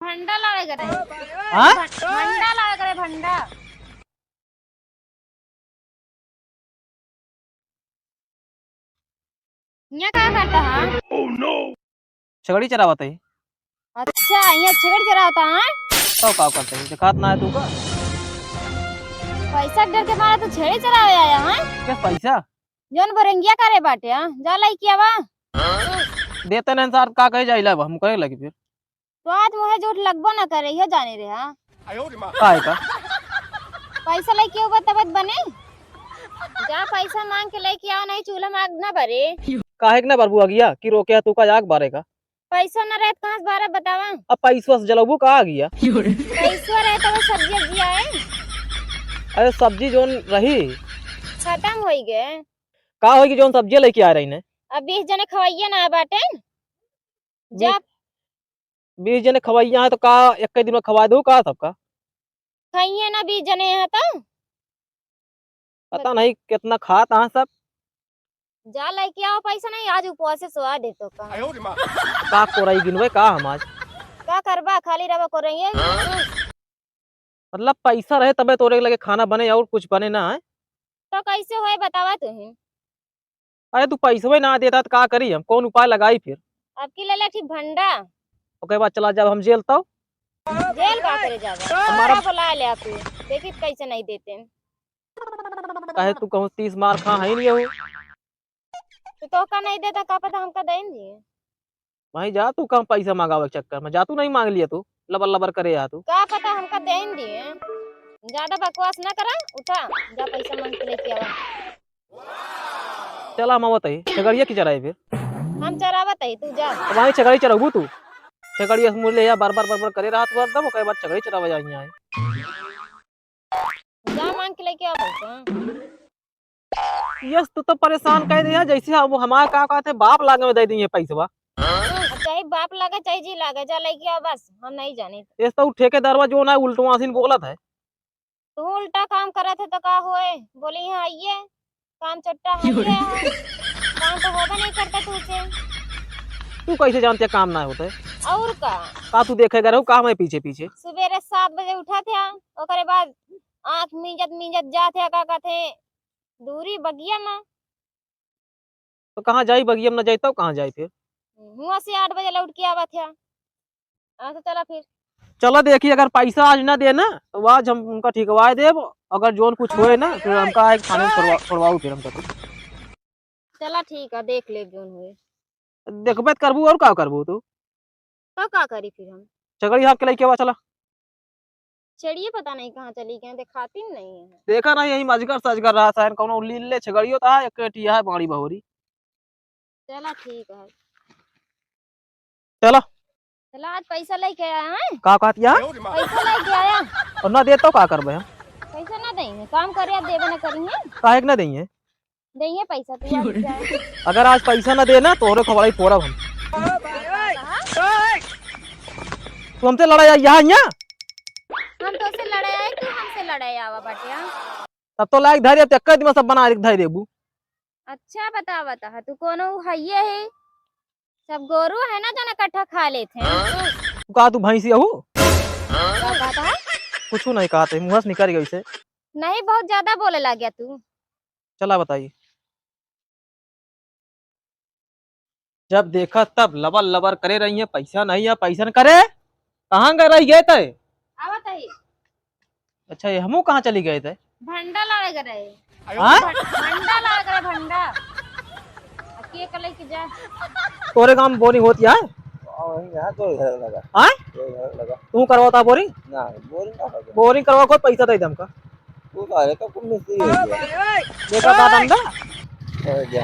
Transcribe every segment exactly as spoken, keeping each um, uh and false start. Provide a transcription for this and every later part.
भंडा लावे करे। हाँ? भं-, भंडा लावे करे, भंडा। यहाँ का करता है? छगड़ी चरावत है। अच्छा, यहाँ छगड़ी चरावता है? तो का करते हैं? दिखात ना है तू का? पैसा के डर के मारे तू छगड़ी चरावे आया है? क्या पैसा? जौन बोरंगिया करे बाटे, हाँ? जा लइके आवा। देते नहीं सार, का कहे जाइला अब, हम करे लगी फिर। तो आज मुहे झूठ लगबो ना करे, इहो जाने रहे, हाँ? काहे का? पैसा लइके आवा तब बने। जा पैसा मांग के लइके आवा, नहीं चूल्हा में आग ना बरे। काहे के ना बरबू अगिया कि रोके है तू का आग बारे का? पैसा ना रहे तो कहाँ से बारे बतावा? अब पैसवा से जलबू का अगिया? पैसा रहे तो वो सब्जी अगिया है। अरे सब्जी जौन रही खत्म होई गए। का होई कि जौन सब्जी लइके आ रही ने? अब बीस जने खवाइए ना बाटे। जा। बीस जने खवैया है तो का एक दिन में खवा दू का सबका? खाइए ना बीस जने हैं तो। पता नहीं कितना खात हैं सब। जा लइके आओ पैसा नहीं, आज उपवास से सोआ दे तो का। का कोरई गिनबे का हम आज? का करबा, खाली रवा कोरइए। मतलब पैसा रहे तबे तोरे लगे खाना बने और कुछ बने ना है। तो कैसे होए बतावा तुही? अरे तू पैसवे ना देता तो का करी हम, कौन उपाय लगाई फिर? अब की ले ले ठीक भंडा। ओके बाद चला जाब हम जेल तो। जेल का करे जाबा? हमारा का बुला ले आप, देखी कैसे नहीं देते। काहे तू कहूँ तीस मार खा है नहीं हो। तो तोहका नहीं देता का पता हमका देन दिए। वहीं जा तू कहाँ पैसा मांगावे के चक्कर में, जा तू नहीं मांग लिया तू, लबर लबर करे आ तू। का पता हमका देन दिए। ज्यादा बकवास ना करा, उठा, जा पैसा मांग के लेके आवा। चला हम आवत ही, छगड़िया की चराई फिर। हम चरावत ही, तू जा। अब वहीं छगड़ी चराबू तू, छगड़िया से मुँह ले या बार बार बार बार करे रहा तू हरदम, ओकरे बाद छगड़ी चरावे जाइए आए। जा मांग के लेके आ पैसा। यस, तू तो परेशान कर दे यार, जैसे हम, हमारा का कहते हैं, बाप लागे में दे देंगे पैसवा। अब चाहे बाप लागे, चाहे जी लागे, जा लेके आ बस, हम नहीं जाने। यस, तो ठेकेदारवा जो ना उल्टवा सीन बोलत है। तू उल्टा काम करत है तो का होए? बोली यहाँ आइए, काम चट्टा है, ये है। काम तो होबे नहीं करता तुझसे। तू कैसे जानते काम ना होते? और का? का तू देखे गए हो, का मैं पीछे पीछे? सुबेरे सात बजे उठा थे, ओकरे बाद आँख मींजत मींजत जात है, का कहते, दूरी बगिया में। तो कहाँ जाई, बगिया में ना जाई, तब कहाँ जाई फिर? हुआँ से आठ बजे लौट के आवत है। हाँ, तो चला फिर। चला देखी, अगर पैसा आज ना दे ना, तो आज हम उनका ठिकवाए देब। अगर जोन कुछ होए ना, फिर हमका आए थाने में छोड़वा-, छोड़वाऊ फिर हमका तू। चला ठीक है, देख ले जोन होए। देखबे त करबू, और का करबू तू? तो का करी फिर हम? छगड़ी हाँक के लइके आवा, चला। छेड़िए पता नहीं कहाँ चली गए, देखाती नहीं है। देखा नहीं, यही मजगर सजगर रहा शायद, कौनो लील ले छगड़ियो ता, एक टिया है बाड़ी बहोरी। चला ठीक है। चला। चला, आज पैसा लेके आया है। का कहत या? पैसा लेके आया। और ना दे तो का करबे हम? पैसा ना देंगे, काम करे, आप देबे ना करेंगे। काहे के ना देंगे? देइए पैसा, तू आज जाए। अगर आज पैसा ना दे ना, तोहरे खबड़ाई फोड़ब हम। तू हमसे लड़ाई आई यहाँ, यहाँ? हम तोसे लड़ाई आए, तू हमसे लड़ाई आवा बाटे, हाँ? तब तो लायक धैर्य, अब एक्के दिन में सब बना के धै देबू। अच्छा, बतावा, तू कोनो हइये है? सब गोरू है ना, जौन इकट्ठा खा लेत हैं। तू कहा तू भैंसी अहू? का कहता है? कुछ नहीं कहते, मुँह से निकल गई से। नहीं, बहुत ज्यादा बोले लग गया तू। चला बताइए। जब देखा तब लबर लबर करे रही है, पैसा नहीं है, पैसा न करे, कहाँ गए रह गए थे? आवत है। अच्छा, ये हमू कहाँ चली गए थे? भंडा लावे के रहे। हाँ? भं-, भंडा लावे के रहे, भंडा। आ के कले के जा। तोरे गाँव में बोरिंग होती है? हाँ, वहीं यहाँ तो इधर लगा। हाँ? तो इधर लगा। तू करवाता बोरिंग? ना, बोरिंग ना होगा। बोरिंग करवा को पैसा दे दे हमका। तू तो अरे का कुल मिस्त्री हो गया। देखा का धंधा? अरे जा।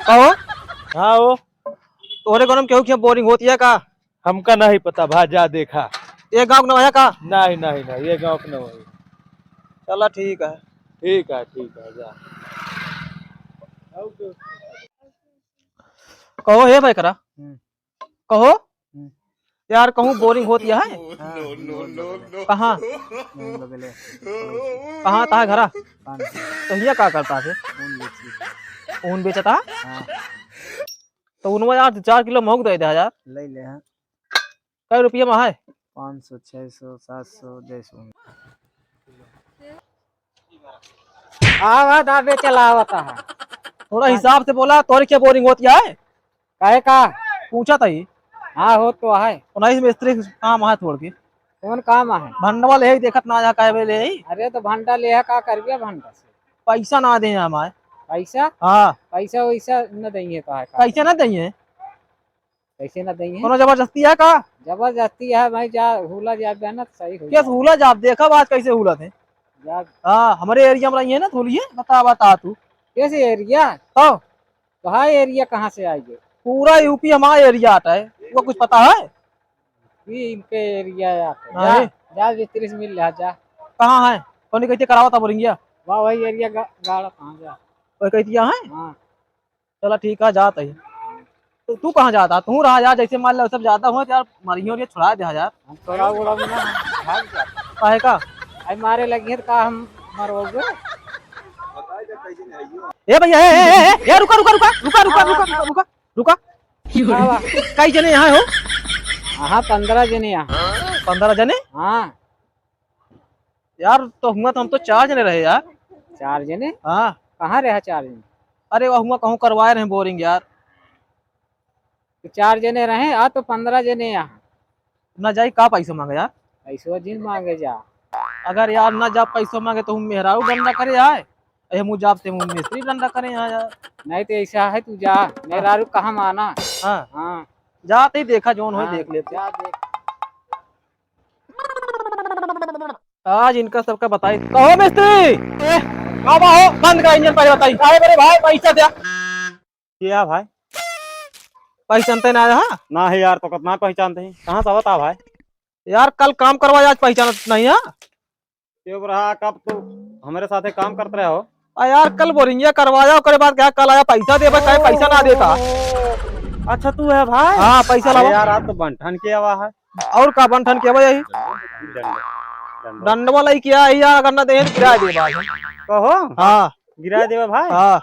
कहो? हाँ हो। तोहरे गाँव में केहू के बोरिंग होती है का? हमका नहीं पता भा, जा देखा। ये गाँव के नवा है का? नहीं, नहीं, नहीं, ये गाँव के नवा है। चला ठीक है। ठीक है, ठीक है, जा। कहो हे भाई करा। हम्म। कहो। हम्म। यार कहूँ बोरिंग होती है? हाँ, बोरिंग होती है। कहाँ? नहीं, बगले। कहाँ, कहाँ घरा? पाँच सौ। तो हिया का करता है? ऊन बेचती है। ऊन बेचता है? हाँ। तो उनमें यार चार किलो महूक दे दे यार। ले ले, हाँ। कै रुपया मा है? पाँच सौ, छह सौ, सात सौ, दस सौ। आवा दाबे चलावत है। थोड़ा हिसाब से बोला, तोरी क्या बोरिंग होती है? काहे का? पूछा था ही। हाँ, हो तो है। उन्नीस मिस्त्री काम है थोड़ के। कौन काम है? भंडवा ले ही देखत ना जा काहे बे ले ही। अरे तो भंडा ले है, का करबे भंडा से? पैसा ना दे हमारे। पैसा? हाँ। पैसा वैसा न देंगे, कहा का? कैसे ना देंगे? कैसे ना देंगे? कोनो जबरदस्ती है का? जबरदस्ती है भाई, जा हुला जा बे ना, सही हो केस जाए। हुला जा, देखब आज कैसे हुला थे। जा। हाँ, हमारे एरिया में रही है ना, थोड़ी है, बता, बता तू। कैसे एरिया? तो तोहार एरिया कहाँ से आइगे? पूरा यूपी हमारा एरिया आता है, वो कुछ पता है? ये इनके एरिया आता है। हाँ, जा, ये। जा, मिस्त्री से मिल ले, जा। कहाँ है? कौन कहते करावा था बोरिंगिया? वाह, वही एरिया गा-, गाड़ा कहाँ जा? वही कहती है? हाँ। चला ठीक है, जात है। तो तू कहाँ जाता? तू रहा यार, जैसे मान लो सब जाता हुआ तो यार, मरियो रे, छोड़ा दे यार। हम छोड़ा उड़ा ना, भाग जा। काहे का? आई मारे लगी है तो का हम मरवाओगे? ए भैया, ए, ए, ए, ए, ए, रुका, रुका, रुका। रुका। आवा। कई जने यहाँ हो? हाँ, पन्द्रह जने यहाँ। पन्द्रह जने? हाँ। यार, तो हुआ तो हम तो चार जने रहे यार। चार जने? हाँ। कहाँ रहा चार जने? अरे, वो हुआ कहूँ करवाए रहे बोरिंग यार। तो चार जने रहे, आ तो पन्द्रह जने यहाँ। ना जाई, का पैसा मांगे यार? पैसवा जिन मांगे जा। अगर यार ना जा पैसा मांगे तो हम मेहरारू डंडा करे आए, ए हम जाब ते हम मिस्त्री डंडा करे यहाँ यार। नहीं तो ऐसा है, तू जा, मेहरारू कहाँ माना? हाँ। हाँ। जाते ही देखा जौन होई, हाँ, देख लेते। जा देख। आज इनका सबका बताई। कहो मिस्त्री, ए, बाबा हो, बंद का इंजन पहले बताई। अरे मेरे भाई, पैसा द्या। क्या भाई? पहचानते ना रहा? ना है यार, तो कितना पहचानते हैं? कहाँ से बता भाई? यार, कल काम करवाया, आज पहचानत नहीं है? चुप रहा, कब तू हमारे साथे काम करत रहे हो? आ यार, कल बोरिंगिया करवाया, ओकरे बाद क्या कल आया पैसा देबे, कहे पैसा ना देता। अच्छा, तू है भाई? हाँ, पैसा अरे लावा। यार, आज तो बंठन के आवा है। और का बंठन के आवा यही? डंड-, डंड-, डंडवा लाई क्या है यार, अगर ना दे तो गिरा देबा। कहो? हाँ। गिरा देबे भाई? हाँ।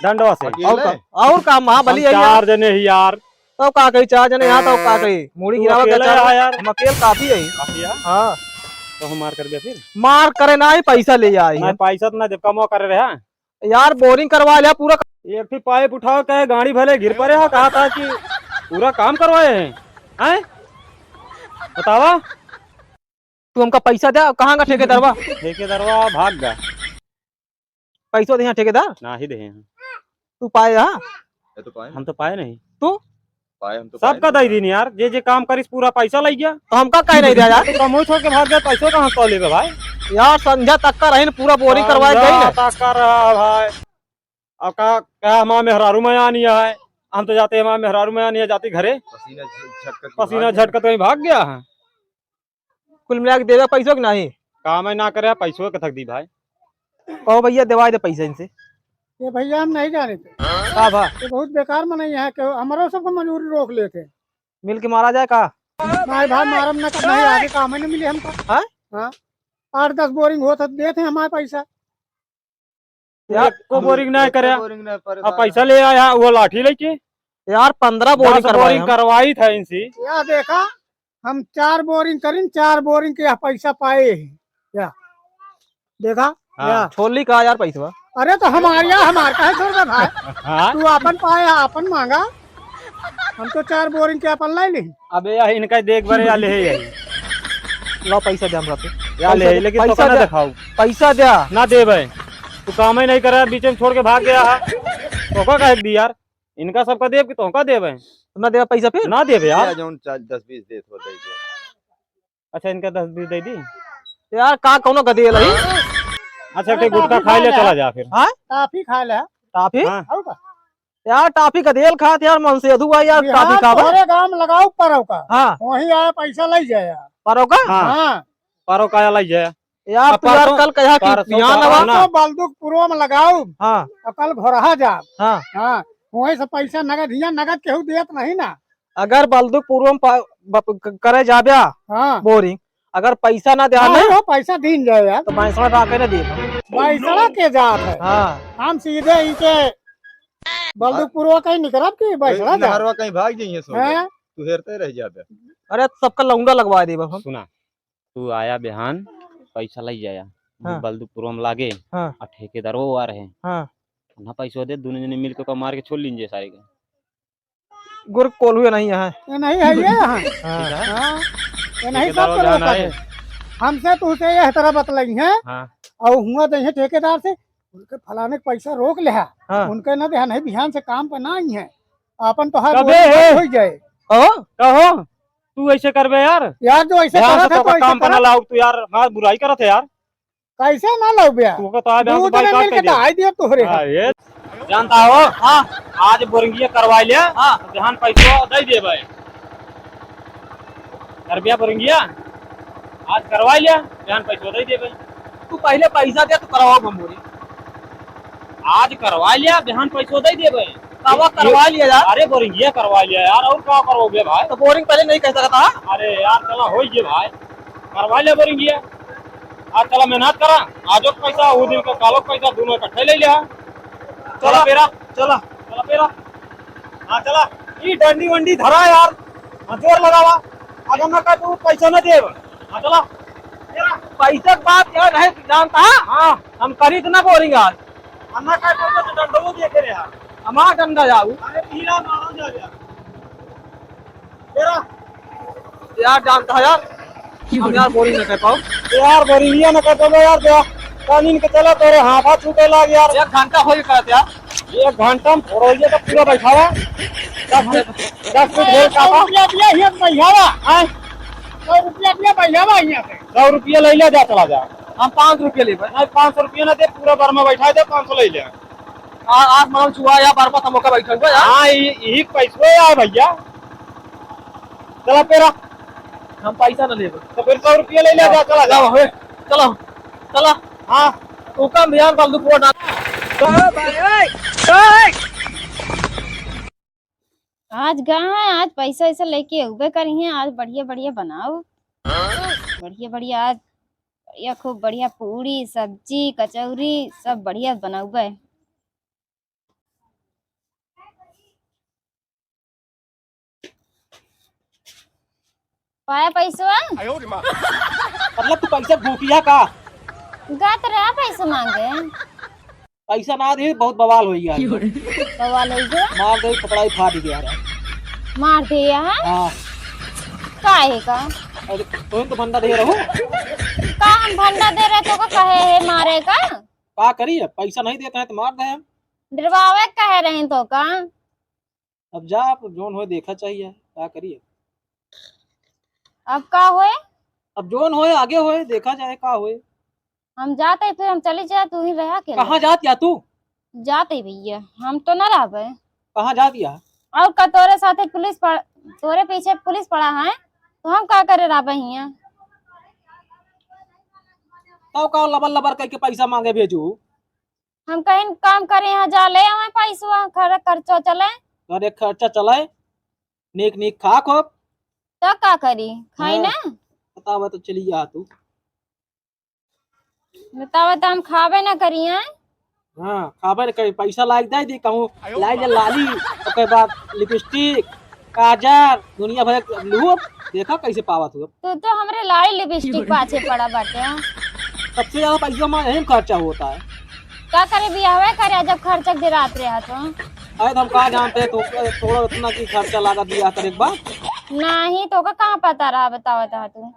डंडवा से? और का, और का, महाबली हम है यार। चार जने ही यार। तब का कही, चार जने यहाँ, तब का कही, मुड़ी तू गिरावा अकेला का चार, है यार। हम अकेल काफी है। काफी है? हाँ। तो हम मार कर दे फिर? मार करे ना ही, पैसा ले आई ना, है। पैसा तो ना दे, कमवा करे रहे। यार, बोरिंग करवा लिया पूरा। एक ही पाइप उठाओ, कहे गाड़ी भले गिर पड़े हो, कहा था कि पूरा काम करवाए हैं, हैं? बतावा। तू हमका पैसा दे, कहाँ का ठेकेदारवा? ठेकेदारवा भाग गया। पैसो दे यहाँ ठेकेदार? ना ही दे हैं। तू पाए यहाँ? ये तो पाए हम तो पाए नहीं। तू? पाए हम तो पाए सबका नहीं। दे दीन यार, जे जे काम करिस पूरा पैसा लग गया। तो हमका काहे नहीं दिया यार? तो कमो छोड़ के भाग गया, पैसो कहाँ से लेबे भाई? यार संझा तक का रही न, पूरा बोरिंग करवाए गई ना। तक का रहा भाई। अब का, का हमार मेहरारू में आनी है? हम तो जाते हमार मेहरारू में आनी है, जाती घरे। पसीना झ-, झटकत के पसीना भाग गया। झटकत कहीं भाग गया है। कुल मिला के देवे पैसो कि नहीं? काम है ना करे, पैसो के थक दी भाई। कहो भैया, देवाई दे पैसा इनसे। ये भैया हम नहीं जाने थे। का भा? ये बहुत बेकार मनई है कि हमरो सबको मजूरी रोक लेते। मिल के मारा जाए का? नहीं भाई, मारम ना, नहीं आगे काम ही नहीं मिले हमको। हाँ? हाँ। आठ दस बोरिंग होत है, देते हमारे पैसा। यार, एको बोरिंग ना करे। बोरिंग ना करे अब साला। पैसा ले आया, वो लाठी लेके। यार, पन्द्रह बोरिंग दस बोरिंग करवाए हम। करवाई था इनसे। या देखा, हम चार बोरिंग करीन, चार बोरिंग के यह पैसा पाए हैं। या देखा, हाँ। या। छोली का यार पैसवा? अरे तो हमार या, हमार काहे छोड़ दे भाई? हाँ। तू आपन पाए, आपन मांगा। हम तो चार बोरिंग के आपन लाई ली। अबे या इनका देख बरे या ले है यही। लो पैसा दे हमरा पे। या ले पैसा है, दे, लेकिन पैसा तोका ना दे। दिखाऊ। पैसा दे। ना देबे। तू काम ही नहीं करे, बीच में छोड़ के भाग गया है। तोका कहे दी यार। इनका सबका देब कि तोका देबे? ना देबे पैसा फिर? ना देबे यार। या जौन चार, दस बीस देत हो, दे दे। अच्छा, इनका दस बीस दे दी। यार, का कौनो गदेल है? अच्छा, अरे, ठीक, गुटखा टाफी खा ले, खा ले। चला जा फिर। हाँ? टाफी खा ले। टाफी? हाँ। और का? यार, टाफी गदेल खात यार, मन से अधु भाई यार, बिहार टाफी खावे। तोहरे गांव में लगाओ परोका। हाँ। वहीं आया पैसा ले जाए यार। परोका? हाँ। हाँ। परोका आया ले जाए। यार, अब तू यार परसों, कल कहा कि परसों बिहान का आवा। ना। तो बलदुकपुरवा में लगाओ। हाँ। और कल घोरहा जा। हाँ। हाँ। वहीं से पैसा नगद, हियाँ नगद केहू देत नहीं ना। अगर बलदुकपुरवा में पा-, ब-, क-, करे जाब्या हाँ। बोरिंग, अगर पैसा ना द्या हाँ, ना, हो, पैसा दीन जाए यार। तो भैंसवा राखे ना दे। भैंसवा के जात है। हाँ। हम सीधे इनके बलदुकपुरवा कहीं निकलब कि भैंसवा जात? नहरवा कहीं भाग जाइए सो। हैं? तू हेरते रह जाबे। अरे, सबका लौंडा लगवा देब हम। सुना, तू आया बिहान, पैसा लइ जाया। हाँ। बलदुपुरवा में लागे, हाँ। आ ठेकेदारवा आ रहे। हाँ। ना पैसा दे, दुनो जने मिलके ओका मार के छोड़ लीजिए सारे के। गोर कोल्हू ये नहीं है। ये नहीं है, ये है। हाँ। हाँ। ये नहीं, सब ठेकेदारवा करो जाना है। हमसे तो उसे यह तरह बतलाई है। हाँ। और हुआ दे है ठेकेदार से, उनके फलाने के पैसा रोक ले है। हाँ। उनके ना दे है, नहीं बिहान से काम पर ना आई है। आपन तो हाथ कबे गोड़ है? हो जाए। कहो? कहो? तू ऐसे करबे यार? यार, जो ऐसे ध्यान करत से है, तो तो ऐसे काम करत। बना लाओ तू यार, हमार बुराई करत है यार। कैसे ना लाओ बे यार? तू का तो आज हम दूध बाइक में काट मिल के दे। तो आई दियो तोहरे हाँ, हाथ। ये जानता हो? हाँ। आज बोरिंगिया करवा लिया, हाँ। तो बिहान पैसा दे दे भाई। कर बिया बोरिंगिया, आज करवा लिया, बिहान पैसा दे दे भाई। तू पहले पैसा दे, तू करवाओ हम बोरी। आज करवा लिया, बिहान पैसो दे देबे। कावा ये करवा लिया यार? अरे बोरिंगिया करवा लिया यार, और का करोगे भाई? तो बोरिंग पहले नहीं कह सकता? अरे यार चला हो गए भाई, करवा लिया बोरिंगिया। आज चला मेहनत करा, आजो के पैसा, वो दिन का कालो के पैसा, दोनों इकट्ठे ले लिया। चला चला। पेरा, चला, चला पेरा। हाँ चला, ई डंडी वंडी धरा यार, हाँ जोर लगावा। अगर ना का तू पैसा ना देब। हाँ चला। पैसा के बात यार है, जानता है? हाँ। हम करी इतना बोरिंग आज। अन्ना का करबो तो डंडो दे के रे यार। हमार डंडा जाऊ। अरे पीला मारो जा यार। तेरा यार जानता है यार, हम यार बोरिंग न कर पाओ। यार बोरिंगिया न कर पाओ यार, दे। कानून के चला तोरे हाथा छूटे लाग यार। एक घंटा हो ही करत यार। एक घंटा में फोड़ोइए तो पूरा बैठावा। दस फीट, दस फीट ढेर सौ काटा। रुपया दिया, ये बैठावा। हाँ? सौ रुपया दिया, बैठावा यहाँ से। सौ रुपया ले ले जा, चला जा। हम पाँच रुपया लेबे। नहीं, पाँच सौ रुपया ना दे, पूरा बार में बैठा दे, पाँच सौ ले ले। आ, आज मालूम चुआ या बार पर हम ओका बैठल बा यार। हाँ, ई, ई पैसवे यार भैया। चला पेरा। हम पैसा ना लेबे। तो फिर सौ रुपया ले ले जा, चला जा। चलो, हे, चलो, चला। हाँ। तू कम यार, बलदुपुरवा डाल। आज गा है, आज पैसा ऐसा लेके अउबे करी है, आज बढ़िया बढ़िया बनाओ। बढ़िया बढ़िया आज बढ़िया, खूब बढ़िया पूड़ी, सब्जी, कचौरी, सब बढ़िया बनउबे। पाया पैसवा? मतलब तू पैसा भूखिया का? गात रहा पैसा मांगे। पैसा ना दे, बहुत बवाल होई गया। बवाल होई गया? मार दे, कपड़ा ही फाट गया है। मार दे है? हाँ। काहे का? अरे, तोहिन तो फंदा दे रहू। का हम फंदा दे रहे तो का कहे है मारे का? का करी, अब पैसा नहीं देते हैं तो मार दे हम। डरवावे कहे रहे तो का? अब जा, अब जौन होए देखा चाहिए, का करी अब? अब का होए? अब जौन होए आगे होए, देखा जाए का होए। हम जाते, फिर हम चली जाए, तू ही रहा के कहाँ जात या तू? जाते भैया, हम तो ना रहबे। कहाँ जात या? और का तोरे साथे पुलिस पड़-, तोरे पीछे पुलिस पड़ा है, तो हम का करे रहबे हियाँ? तब का लबर लबर करके पैसा मांगे भेजू? हम कहीं काम करे, यहाँ जा ले आवे पैसवा, खर-, खर्चा चले। अरे खर्चा चले, नीक नीक खा खूब। तो का करी, खाई हाँ। ना। बतावा तो चली जा तू। बतावा तो हम खाबे ना करी, हैं? हाँ, खाबे ना करी, पैसा लाग दे दी कहूँ, लाग जा लाली, ओकर बाद लिपस्टिक, काजर, दुनिया भर के लूब, देखा कैसे पावत हुआ। तू तो हमरे लाली लिपस्टिक पाछे पड़ा बाटे। सबसे ज्यादा पैसा हमारे यहीं खर्चा होता है। का करे बियाहवे करे जब खर्चा के रात रहा तो? अरे तो हम का जानते हैं तो तोड़ा इतना की खर्चा लागत बियाह करे एक बार। नहीं तो का कहाँ पता रहा बतावा था तू?